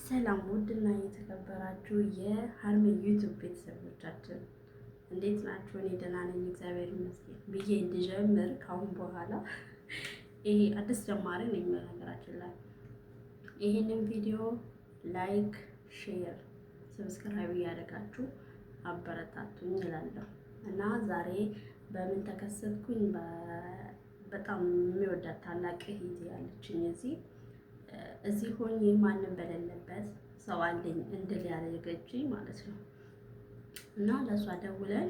ሰላም ውድና የተከበራችሁ የሀርሜ ዩቱብ ቤተሰቦቻችን እንዴት ናችሁ? እኔ ደህና ነኝ፣ እግዚአብሔር ይመስገን ብዬ እንድጀምር ካሁን በኋላ ይሄ አዲስ ጀማሪ ነኝ። በነገራችን ላይ ይህንን ቪዲዮ like፣ share፣ subscribe እያደረጋችሁ አበረታቱኝ እላለሁ እና ዛሬ በምን ተከሰትኩኝ? በጣም የሚወዳት ታላቅ እህቴ ያለችኝ እዚህ ሆኜ ማንም በሌለበት ሰው አለኝ እንድል ያደረገችኝ ማለት ነው። እና ለእሷ ደውለን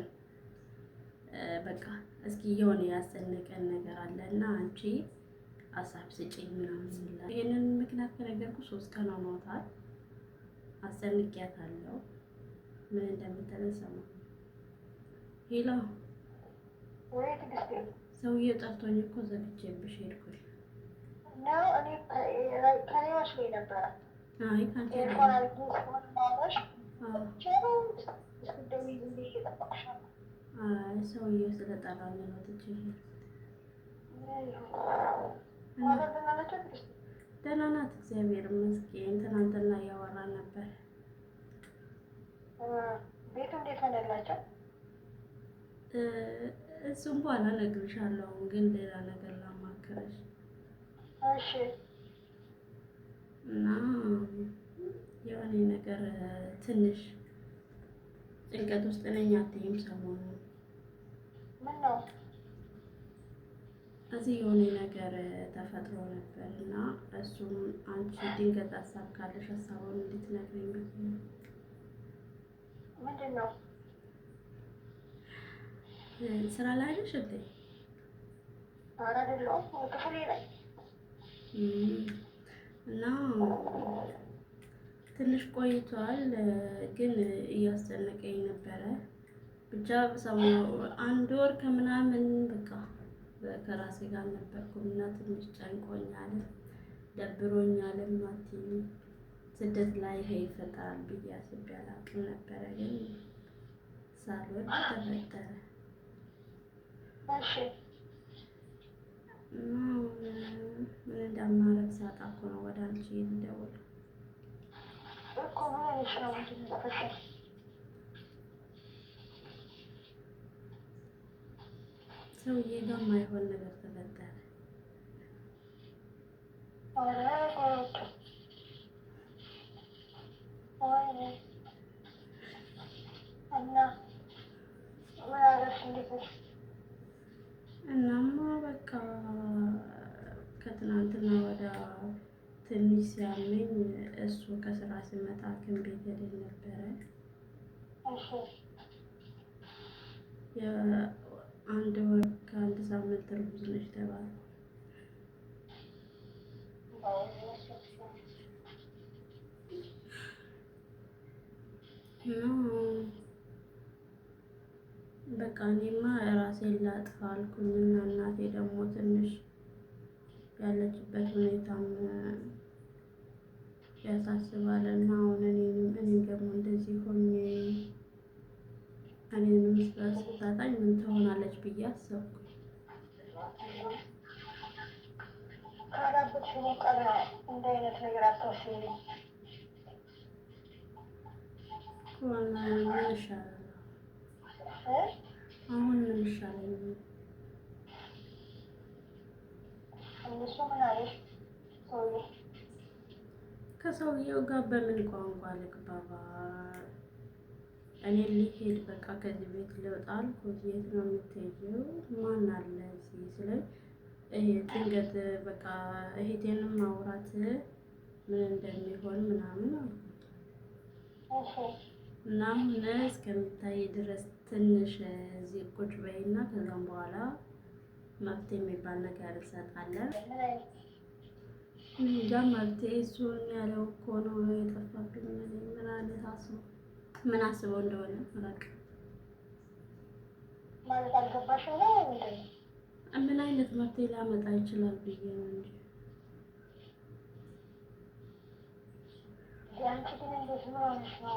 በቃ እስኪ የሆነ ያስጨነቀን ነገር አለ እና አንቺ ሀሳብ ስጪኝ ምናምን ይላል። ይሄንን ምክንያት ከነገርኩ 3 ቀን ሆኖታል። አስጨንቂያታለሁ። ምን እንደምትለን ሰማ። Hello፣ ሰውዬው ጠርቶኝ እኮ ዘግቼብሽ ሄድኩኝ። ነው እኔ ከኔ መስሎኝ ነበረ። አይ ካንቺ earphone አድርጌ ስለሆነ ማውራሽ እስክትደውይ ዝም ብዬ እየጠበቅሽ ነው። አይ ሰውዬው ስለጠራኝ ነው ትቼ ሄድኩት። Mother ደህና ናቸው? ትዕግስት? ደህና ናት፣ እግዚአብሔር ይመስገን። ትናንትና እያወራን ነበር። ቤቱ እንዴት ሆነላቸው? እሱም በኋላ እነግርሻለሁ። አሁን ግን ሌላ ነገር ላማክርሽ። እሺ። እና የሆነ ነገር ትንሽ ጭንቀት ውስጥ ነኝ አትይም? ሰሞኑን ምን ነው? እዚህ የሆነ ነገር ተፈጥሮ ነበር እና እሱም አንቺ ድንገት ሀሳብ ካለሽ ሀሳቡን እንድትነግሪኝ ብዬ ነው። ምንድን ነው? ስራ ላይ ነሽ እንዴ? ኧረ አይደለሁም፣ ክፍሌ ላይ። እና ትንሽ ቆይቷል፣ ግን እያስጨነቀኝ ነበረ። ብቻ ሰሞኑ አንድ ወር ከምናምን በቃ ከራሴ ጋር አልነበርኩም እና ትንሽ ጨንቆኛል፣ ደብሮኛልም። አትይም ስደት ላይ ይሄ ይፈጠራል ብዬ አስቤ አላውቅም ነበረ፣ ግን ሳልወድ ተፈጠረ። እሺ። እና አሁን ምን እንደማደርግ ሳጣ እኮ ነው ወደ አንቺ የምደውለው። እኮ ምን ሆነሽ ነው? ምንድን ነው የተፈጠረው? ሰውዬ ጋር የማይሆን ነገር ተፈጠረ። ኧረ ጉድ! ወይኔ! እና ምን አደረግሽ? እንዴት ነሽ? እናማ በቃ ከትናንትና ወደ ትንሽ ሲያመኝ እሱ ከስራ ሲመጣ ሐኪም ቤት ሄደን ነበረ። እሺ። የአንድ ወር ከአንድ ሳምንት እርጉዝ ነች ተባልኩ። እና በቃ እኔማ ራሴን ላጥፋ አልኩኝ እና እናቴ ደግሞ ትንሽ ያለችበት ሁኔታም ያሳስባል። እና አሁን እኔም ደግሞ እንደዚህ ሆኜ እኔንም ስታጣኝ ምን ትሆናለች ብዬ አሰብኩ። ካላበድሽ በቀር እንደ አይነት ነገር አታስቢ። ምን ይሻላል? እ? አሁን ምን ይሻለኝ? እነሱ ምን አለሽ? ሰውዬው? ከሰውየው ጋር በምን ቋንቋ ልግባባ? እኔ ሊሄድ በቃ ከዚህ ቤት ልወጣ አልኩት። የት ነው የምትሄጂው? ማን አለ እዚህ ስለኝ ድንገት በቃ እህቴንም ማውራት ምን እንደሚሆን ምናምን አልኩት። እሺ። እና አሁን እስከሚታይ ድረስ ትንሽ እዚህ ቁጭ በይና ከዛም በኋላ መፍትሄ የሚባል ነገር እንሰጣለን። ምን አይነት? እንጃ መፍትሄ እሱን ያለው እኮ ነው የጠፋብኝ። እኔ ምን አይነት አስቦ ምን አስበው እንደሆነ አላውቅም። ማለት አልገባሽም ነው ምንድን ነው? ምን አይነት መፍትሄ ሊያመጣ ይችላል ብዬ ነው እንጂ። አንቺ ግን እንዴት ምን ሆነሽ ነው?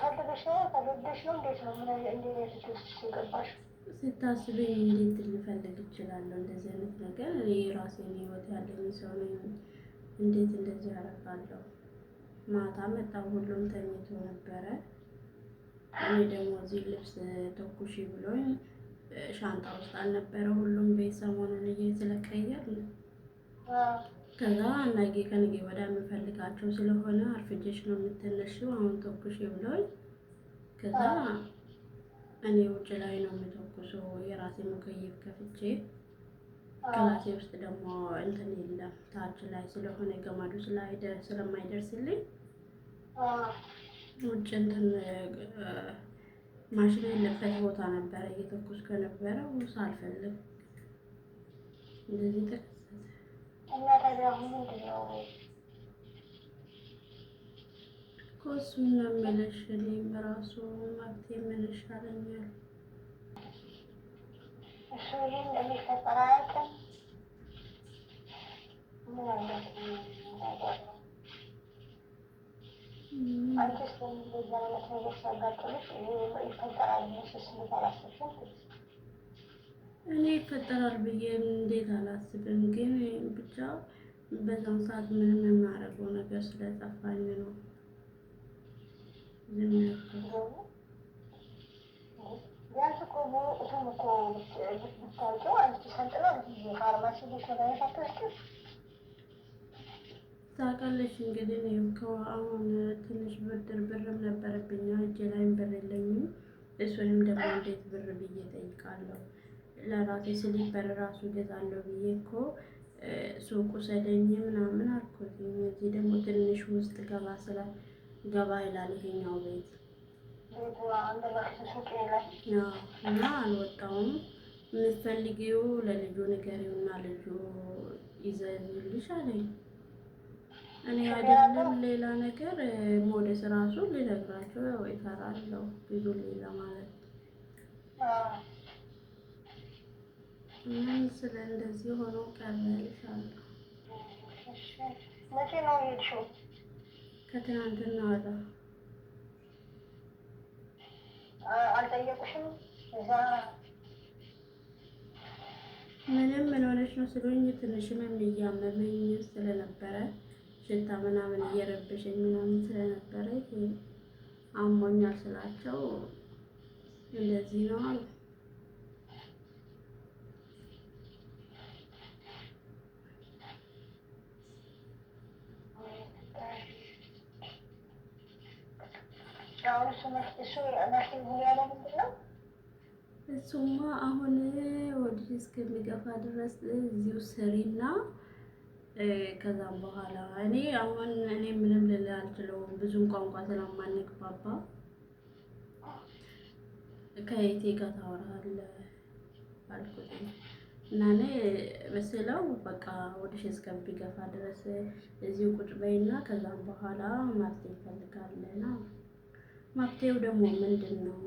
ፈልገሽ ነው ተገደሽ ነው? እንዴት ነው? ምን እንዴት አይነት ውስጥ የገባሽ? ስታስበኝ እንዴት ልፈልግ እችላለሁ እንደዚህ አይነት ነገር? እኔ የራሴን ህይወት ያለኝ ሰው ነኝ። እንዴት እንደዚህ አደርጋለሁ? ማታ መጣ። ሁሉም ተኝቶ ነበረ። እኔ ደግሞ እዚህ ልብስ ተኩሺ ብሎኝ ሻንጣ ውስጥ አልነበረ ሁሉም ቤት ሰሞኑን ስለቀየር ከዛ ነገ ከነገ ወዲያ የምፈልጋቸው ስለሆነ አርፍጀሽ ነው የምትነሺው፣ አሁን ተኩሺ ብሎኝ ከዛ እኔ ውጭ ላይ ነው የምተኩሰው የራሴ مكيف ከፍቼ ክላሴ ውስጥ ደግሞ እንትን የለም ታች ላይ ስለሆነ ገመዱ ስለማይደርስልኝ ውጭ እንትን ማሽን ያለበት ቦታ ነበረ እየተኮስኩ የነበረው ሳልፈልግ እንደዚህ ተከሰተ። እና ታዲያ አሁን ምንድን ነው እኮ እሱን ነው የምልሽ። እኔም ራሱ መብቴ ምን ይሻለኛል? እሱ ይሄ እንደሚፈጠር አያውቅም። ምን አይነት ነገር ነው? አንቺስ እንደዚህ አይነት ነገር ሲያጋጥምሽ ይሄ ይፈጠራል ብለሽስ እንዴት አላሰብሽም? እኔ ይፈጠራል ብዬ እንዴት አላስብም፣ ግን ብቻ በዛን ሰዓት ምንም የማደርገው ነገር ስለጠፋኝ ነው ዝም ያልኩት። ቢያንስ እኮ በወቅቱም እኮ ብታውቂው አንቺ ሰልጥናል ጊዜ ፋርማሲ ቤት መድኃኒት አትወስጂም? ታውቃለሽ እንግዲህ እኔ አሁን ትንሽ ብድር ብርም ነበረብኝ፣ እጄ ላይም ብር የለኝም። እሱንም ደግሞ እንዴት ብር ብዬ እጠይቃለሁ? ለራሴ slipper ራሱ እገዛለሁ ብዬ እኮ ሱቁ ሰደኝ ምናምን አልኩት። እዚህ ደግሞ ትንሽ ውስጥ ገባ ስለ ገባ ይላል ይሄኛው ቤት ቤቱ አንድ በፊት ሱቅ የለም። እና አልወጣውም። የምትፈልጊው ለልጁ ንገሪውና ልጁ ይዘዝልሽ አለኝ። እኔ አይደለም ሌላ ነገር ሞዴስ ራሱ ልነግራቸው ያው እፈራለሁ ግዙልኝ ለማለት ምን ስለ እንደዚህ ሆኖ ቀረ እልሻለሁ። መቼ ነው የሄድሽው? ከትናንትና ወዲያ። አልጠየቁሽም? እዛ ምንም ምን ሆነሽ ነው ስሉኝ ትንሽም እያመመኝ ስለነበረ ሽታ ምናምን እየረበሸኝ ምናምን ስለነበረ አሞኛል ስላቸው እንደዚህ ነው አሉ። አሁን እሱ መፍትሄ ብሎ ያለው ምንድን ነው? እሱማ አሁን ወዲህ እስከሚገፋ ድረስ እዚሁ ስሪና ከዛም በኋላ እኔ አሁን እኔ ምንም ልል አልችለውም። ብዙም ቋንቋ ስለማንግባባ ከየቴ ጋር ታወራለህ አልኩት እና እኔ ስለው በቃ ወደሽ እስከሚገፋ ድረስ እዚሁ ቁጭ በይና ከዛም በኋላ መፍትሄ እንፈልጋለን። መፍትሄው ደግሞ ምንድን ነው?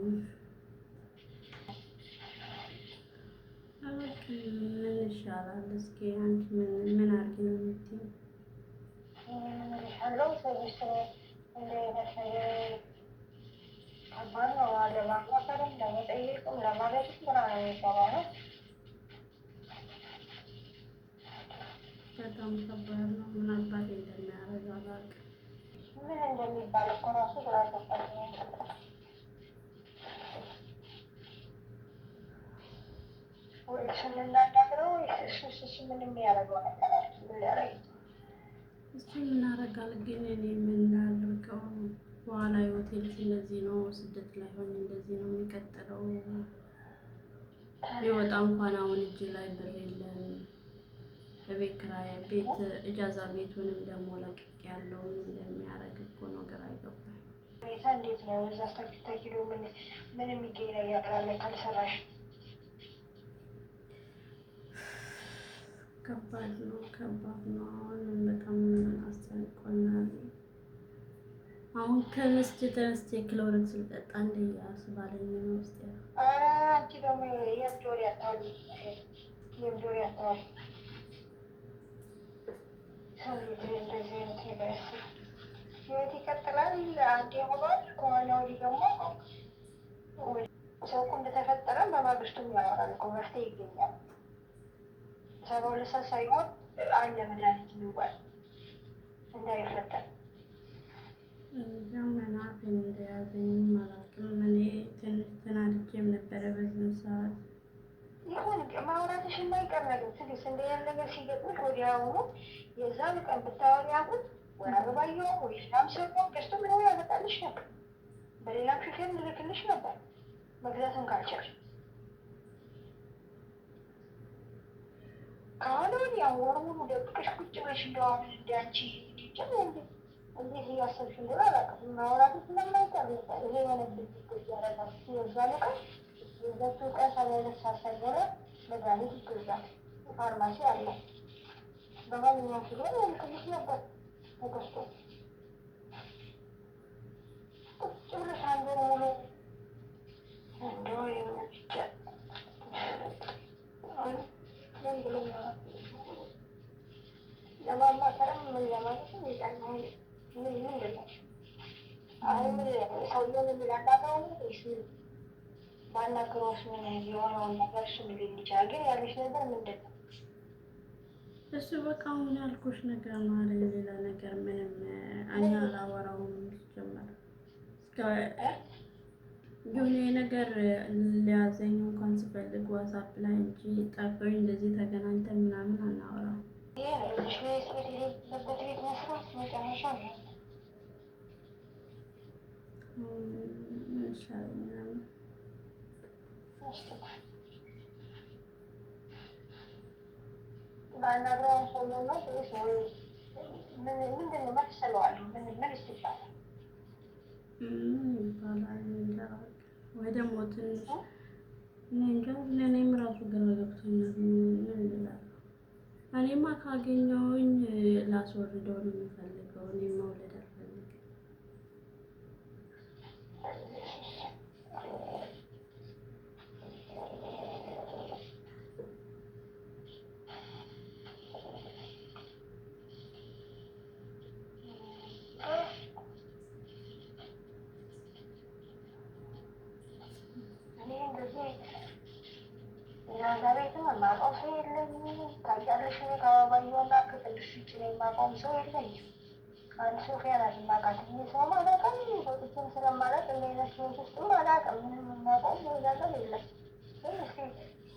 ምን ይሻላል? እስኪ አንቺ ምን አድርጊ ነው የምትይው? ምን እልሻለሁ፣ ትዕግስት እንደ አይነት ነገር ከባድ ነው። ለማማከርም ለመጠየቅም ለማለትም ግራ ነው የሚገባው። በጣም ከባድ ነው። ምን አባቴ እንደሚያደርግ አላውቅም። ምን እንደሚባል እኮ ራሱ ግራ ገባኝ። ወይ እሱን እናናግረው ወይስ እሱ ምን የሚያደርገው ነገር አለ? ምን ሊያደርግ እሱ ምን አደርጋለሁ ግን እኔ ምን ላድርገው? በኋላ የሆቴልሽ እንደዚህ ነው፣ ስደት ላይ ሆኜ እንደዚህ ነው የሚቀጥለው። ቢወጣ እንኳን አሁን እጅ ላይ ብር የለም። ቤት ኪራይ ቤት إجازة ቤቱንም ደግሞ ለቅቄ ያለው ምን እንደሚያደርግ እኮ ነው ግራ የገባኝ። ሁኔታ እንዴት ነው? እዛ ተኪዶ ምን የሚገኝ ነገር አለ ካልሰራሽ? ከባድ ነው፣ ከባድ ነው። አሁንም በጣም አስጨንቆናል። አሁን ተነስቼ ተነስቼ ክሎሮክስ ልጠጣ እንደ እያስባለኝ ነው ውስጥ። ኧረ አንቺ ደግሞ የእብድ ወሬ አታውሪ፣ የእብድ ወሬ አታውሪ። ሰው እንዴት እንደዚህ አይነት ነገር ያስባል? ህይወት ይቀጥላል። አንዴ ሆኗል። ከሆነ ወዲህ ደግሞ ሰው እኮ እንደተፈጠረ በማግስቱም ያወራል እኮ፣ መፍትሄ ይገኛል። 72 ሰዓት ሳይሆን አለ መድኃኒት የሚባል እንዳይፈጠር። ማውራትሽ የማይቀር ነገር ትዕግስት፣ እንደ ያለ ነገር ሲገጥምሽ ወዲያውኑ የዛኑ ቀን ብታወሪ አሁን ወይ አበባየሁ ወይ ሌላም ሰው ገዝቶ ምንም ያመጣልሽ ነበር። በሌላም ሹፌር ልልክልሽ ነበር መግዛትም ካልቻልሽ ከሆነ ወዲያ ወር ሙሉ ደብቀሽ ቁጭ ብለሽ እንደው አሁን እንደ አንቺ እንጃ እንዴት እያሰብሽ እንደሆነ አላውቅም። ማውራትሽ ስለማይቀር ነበር ይሄ የሆነብኝ እያደረጋችሁ የዛኑ ቀን የዛችው ቀን 72 ሰዓት ሳይሞላ መድኃኒት ይገዛል። ፋርማሲ አለ። በማንኛውም ሹፌር ይልክልሽ ነበር ተገዝቶ። ቁጭ ብለሽ አንድ ወር ሙሉ እንደው የሆነ ብቻ ምን ብሎ ለማማከርም ምን ለማለትም ይቀናል። ምን ምንድን ነው አሁን ምን ሰውየውን የሚላናግረው ወይስ ምን ባናግረውስ ምን የሆነውን ነገር እሱ ሊል ይችላል። ግን ያለሽ ነገር ምንድን ነው? እሱ በቃ አሁን ያልኩሽ ነገር ነው አለ። ሌላ ነገር ምንም እኔ አላወራውም። ሲጀመር የሆነ ነገር ሊያዘኝ እንኳን ስፈልግ ዋትስአፕ ላይ እንጂ ጠርቶኝ እንደዚህ ተገናኝተን ምናምን አናወራም። ይሄ ነው ልጅ ቤት የሌለበት ቤት መስራት መጨረሻ ነው። ምን ይሻለኛል? ባናግረው ሰውየው ነው ወይስ ወይ ምን ምንድን ነው መልስ እለዋለሁ። ምን ምንስ ይባላል? ምን ይባላል? እንጃ ወይ ደግሞ ትንሽ እኔ እንጃ። እኔም ራሱ ግራ ገብቶኛል። ምን እላለሁ? እኔማ ካገኘሁኝ ላስወርደው ነው የምፈልገው። እኔ መውለድ አልፈልግም። እኔ እንደዚህ እዛ ቤትም የማውቀው ሰው የለኝም። ታውቂያለሽ፣ እኔ ከአበባየሁና ከቅዱስ ውጭ ነው የማውቀውም ሰው የለኝም። አንድ ሶፊያ ናት የማውቃት። እኔ ሰውም አላውቅም፣ ወጥቼም ስለማላውቅ እንደ አይነት ህይወት ውስጥም አላውቅም። ምንም የማውቀውም ነገር የለም። ግን እስኪ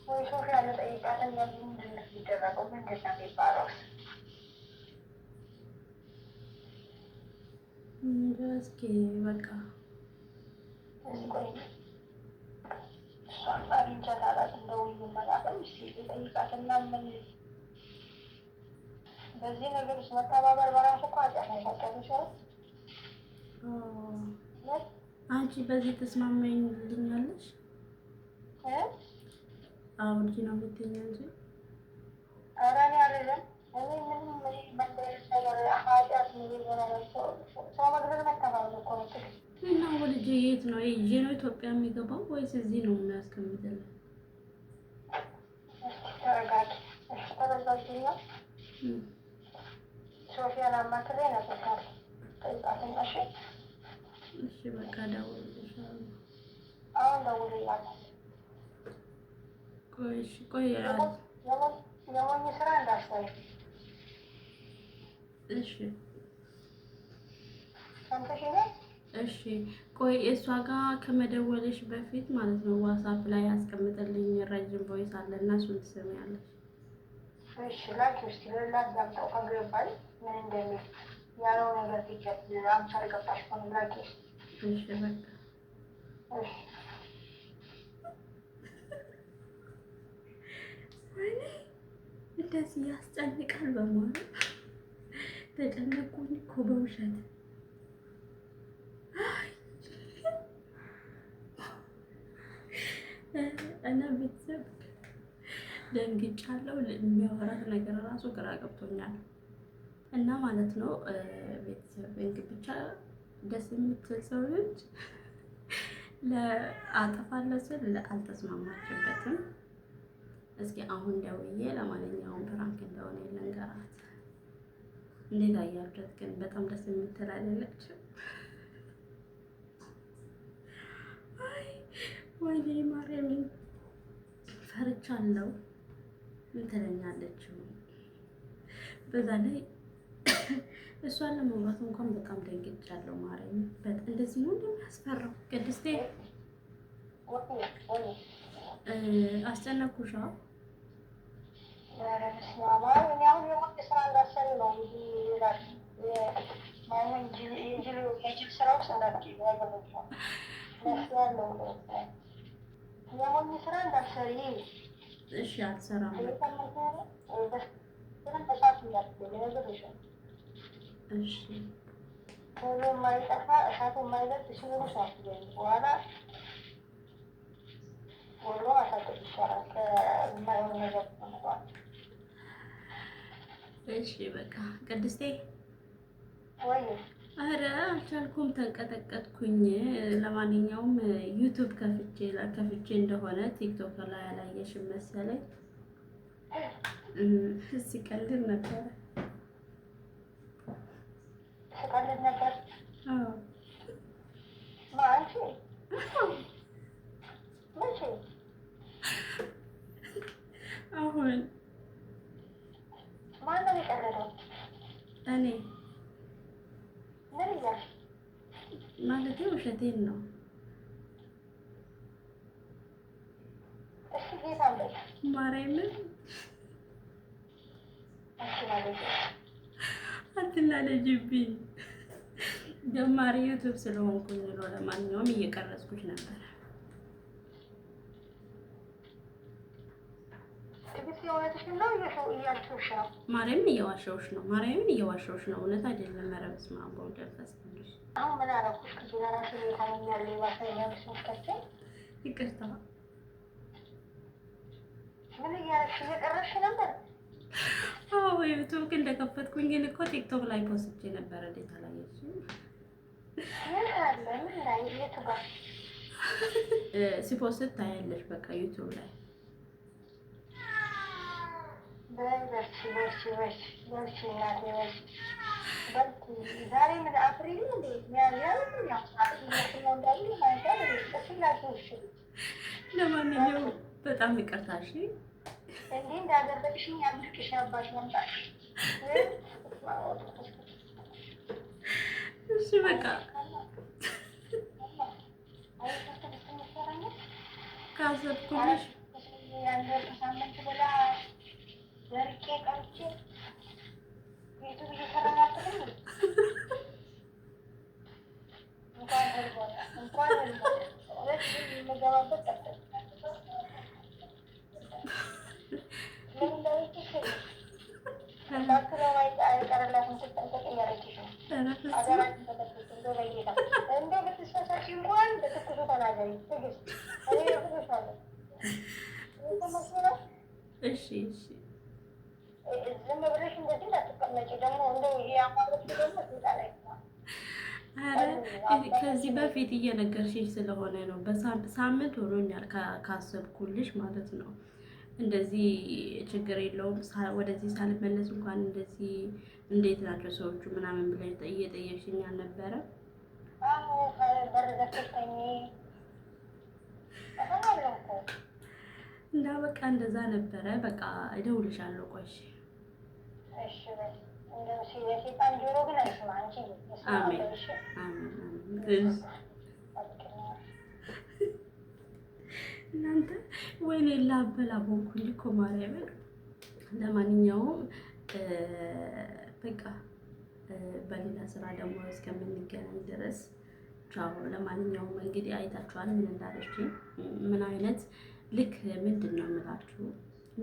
ወይ ሶፊያ ልጠይቃትና ምንድን ነው የሚደረገው? ምንድን ነው የሚባለው? እንጃ እስኪ በቃ እስኪ ቆይ እሷን አግኝቻት አላውቅም፣ ደውዬም አላውቅም። እስኪ ልጠይቃትና ምን በዚህ ነገር ውስጥ መተባበር በራሱ እኮ ኃጢአት ነው። ታውቂያለሽ አይደል? አንቺ በዚህ ተስማማኝልኛለሽ? እ አውርጂ ነው የምትይኝ እንጂ ኧረ እኔ አይደለም። እኔ ምንም መንደር ነገር ኃጢአት ነው የሆነ ሰው መግደል መተባበር እኮ ነው። ትግስት እና ወልጄ የት ነው ይዤ ነው ኢትዮጵያ የሚገባው ወይስ እዚህ ነው የሚያስቀምጥልን? እስኪ ተረጋጊ። እሺ ተረጋጊና ሶፊያን አማክሬ እነግርሻለሁ። ጠይቃትና እሺ። እሺ በቃ እደውልልሻለሁ። አሁን ደውልላታለሁ። ቆይ እሺ ቆይ የሞኝ ስራ እንዳትሰሪ። እሺ ሰምተሽኛል? እሺ ቆይ እሷ ጋር ከመደወልሽ በፊት ማለት ነው ዋትስአፕ ላይ ያስቀምጥልኝ ረጅም voice አለ እና እሱን ትሰሚያለሽ። እሺ ላኪው እስኪ ላዳምጠው ከገባኝ ምን እንደሚል ያለው ነገር ቢገብ አንቺ አልገባሽ ከሆነ ላኪው እስኪ። እሺ በቃ እሺ ወይኔ እንደዚህ ያስጨንቃል። በመሆኑ ተጨነቅኩኝ እኮ በውሸት። እና ቤተሰብ ደንግጫለሁ። የሚያወራት ነገር ራሱ ግራ ገብቶኛል። እና ማለት ነው ቤተሰብ እንግዲህ ብቻ ደስ የምትል ሰው ልጅ ለአጠፋለሁ ስል አልተስማማችበትም። እስኪ አሁን ደውዬ ለማንኛውም prank እንደሆነ ልንገራት። እንዴት አያችኋት ግን? በጣም ደስ የምትል አይደለችም? አይ ወይኔ ማርያምን ፈርቻለሁ። ምን ትለኛለች? በዛ ላይ እሷን ለመውራት እንኳን በጣም ደንግጫለሁ። ማርያምን በጣም እንደዚህ ነው እንደሚያስፈራው። ቅድስቴ አስጨነኩሻ? ኧረ በስመ አብ። እኔ አሁን የወንድ ስራ እንዳትሰሪ ነው እንጂ ይላል። የማይሆን የጅል ስራ ውስጥ እንዳትገቢ ያገባሻል። መፍትሄ አለው። የሞኝ ስራ እንዳትሰሪ። እሺ አልሰራም። በቃ በሰዓት እንዳትገቢ ነግሬሻለሁ። እሺ ቶሎ የማይጠፋ እሳቱ የማይበርድ ሲኖሩ አትገቢ። በኋላ ወሎ ማሳደግ ይሻላል ከማይሆን ነገር መግባት። እሺ በቃ ቅድስቴ፣ ወይ አረ አልቻልኩም፣ ተንቀጠቀጥኩኝ። ለማንኛውም YouTube ከፍቼ ከፍቼ እንደሆነ TikTok ላይ አላየሽም መሰለኝ። ሲቀልድ ነበረ። ስቀልድ ነበር። አዎ። አንቺ መቼ? አሁን። ማነው የቀለደው? እኔ። ምን እያልሽ? ማለቴ ውሸቴን ነው። እስኪ ጌታን በይ። ማርያምን። እሺ ማለት ነው። አትናደጂብኝ። ጀማሪ YouTube ስለሆንኩኝ ነው። ለማንኛውም እየቀረጽኩሽ ነበረ። ትዕግስት፣ የእውነትሽን ነው እያልሽው ነው? ማርያምን እየዋሸሁሽ ነው። ማርያምን እየዋሸሁሽ ነው። እውነት አይደለም። ኧረ በስመ አብ ወወልድ ወመንፈስ ቅዱስ። አሁን ምን አደረኩሽ? ከዚህ ለራሴ ታመኛለህ የባሰ የሚያመስመጣቸው። ይቅርታ። ምን እያደረግሽ እየቀረሽ ነበር? አዎ፣ YouTube ግን እንደከፈትኩኝ ግን እኮ TikTok ላይ post ቼ ነበረ። እንዴት አላየሽም? ምን አለ ምን ላይ የቱ ጋር? ሲ post ታያለሽ። በቃ YouTube ላይ። በይ በርቺ በርቺ በርቺ በርቺ እናቴ በርቺ በርቺ። ዛሬ ምን አፕሪል እንዴ ሚያዝያ ነው? ያው አፕሪል ነው እንዳሉ ማለት አይደል? እሺ ላልኩሽ። ለማንኛውም በጣም ይቅርታ እሺ። እንዴ እንዳደረግሽኝ አድርግሽ አባሽ መምጣት። እሺ በቃ ካሰብኩልሽ ሳምንት ብላ ደርቄ ቀርቼ YouTube እየሰራን አትልም? እንኳን ህልም ሆነ እንኳን ህልም ሆነ። እውነት የምገባበት ጠፍቶኛል። ምን እንዳለችሽ ባክለው አይቀርላትም ትጠንቀቅ እያለችሽ ነው። ኧረ ፍጹም አደራሽን ተጠንቀቂ። እንደው በጌታ እንደው ብትሳሳቺ እንኳን በትኩሱ ተናገሪ። ትዕግስት፣ እኔ እነግርሻለሁ። እየሰማሽ ነው? እሺ እሺ። ዝም ብለሽ እንደዚህ እንዳትቀመጪ። ደግሞ እንደው ያማረች ደግሞ ስልጣን አይስማ። ኧረ ከዚህ በፊት እየነገርሽኝ ስለሆነ ነው። በሳምንት ሆኖኛል ካሰብኩልሽ ማለት ነው። እንደዚህ ችግር የለውም፣ ወደዚህ ሳልመለስ እንኳን እንደዚህ እንዴት ናቸው ሰዎቹ ምናምን ብለሽ እየጠየቅሽኝ አልነበረ? አዎ፣ በር ዘግተሽ ተኚ እሰማለሁ እኮ። እና በቃ እንደዛ ነበረ። በቃ እደውልልሻለሁ። ቆይ እሺ። እሺ በይ። እንደው የሴጣን ጆሮ ግን አይስማ። አንቺ ይስማ። አሜን። እሺ። አሜን አሜን። እሺ። እናንተ ወይኔ ላበላ ሆንኩኝ እኮ ማርያምን። ለማንኛውም በቃ በሌላ ስራ ደግሞ እስከምንገናኝ ድረስ ቻው። ለማንኛውም እንግዲህ አይታችኋል ምን እንዳለችኝ፣ ምን አይነት ልክ ምንድን ነው የምላችሁ፣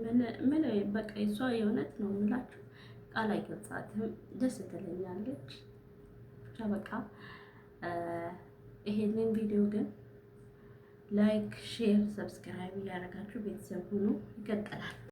ምን ምን በቃ እሷ የእውነት ነው የምላችሁ ቃል አይገልጻትም። ደስ ትለኛለች። ብቻ በቃ ይሄንን ቪዲዮ ግን like፣ share፣ subscribe እያደረጋችሁ ቤተሰብ ሁኑ። ይቀጥላል።